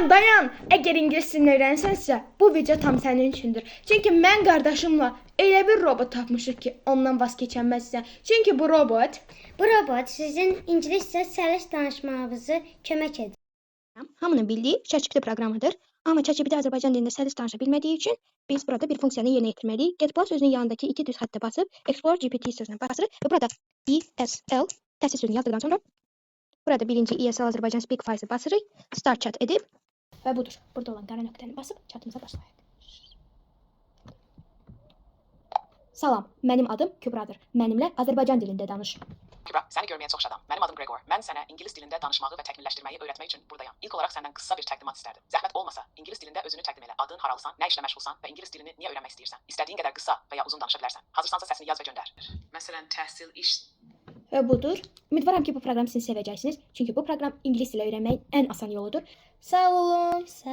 Dayan, dayan. Əgər ingilis dilini öyrənsənsə, bu video tam sənin üçündür. Çünki mən qardaşımla elə bir robot tapmışıq ki, ondan vaz keçənməzsən. Çünki bu robot Bu robot sizin ingiliscə səlis danışmağınızı kömək edir. Hamının bildiyi ChatGPT proqramıdır. Amma ChatGPT Azərbaycan dilində səlis danışa bilmədiyi üçün biz burada bir funksiyanı yerinə yetirməliyik. Get plus sözünün yanındakı iki düz xəttə basıb Explore GPT sözünə basırıq və burada ESL təhsil sözünü yazdıqdan sonra burada birinci ESL Azərbaycan Speak Files-ı basırıq. Start chat edib və budur. Burada olan qara nöqtəni basıb chatımıza başlayaq. Salam, mənim adım Kübradır. Mənimlə Azərbaycan dilində danış. Kübra, səni görməyə çox şadam. Mənim adım Gregor. Mən sənə ingilis dilində danışmağı və təkmilləşdirməyi öyrətmək üçün buradayam. İlk olaraq səndən qısa bir təqdimat istərdim. Zəhmət olmasa, ingilis dilində özünü təqdim elə. Adın, haralısan, nə işlə məşğulsan və ingilis dilini niyə öyrənmək istəyirsən? İstədiyin qədər qısa və ya uzun danışa bilərsən. Hazırsansa səsini yaz və göndər. Məsələn, təhsil, iş, Və budur. Ümidvaram ki, bu proqramı siz sevəcəksiniz. Çünki bu proqram ingilis dili öyrənməyin ən asan yoludur. Sağ olun. Sağ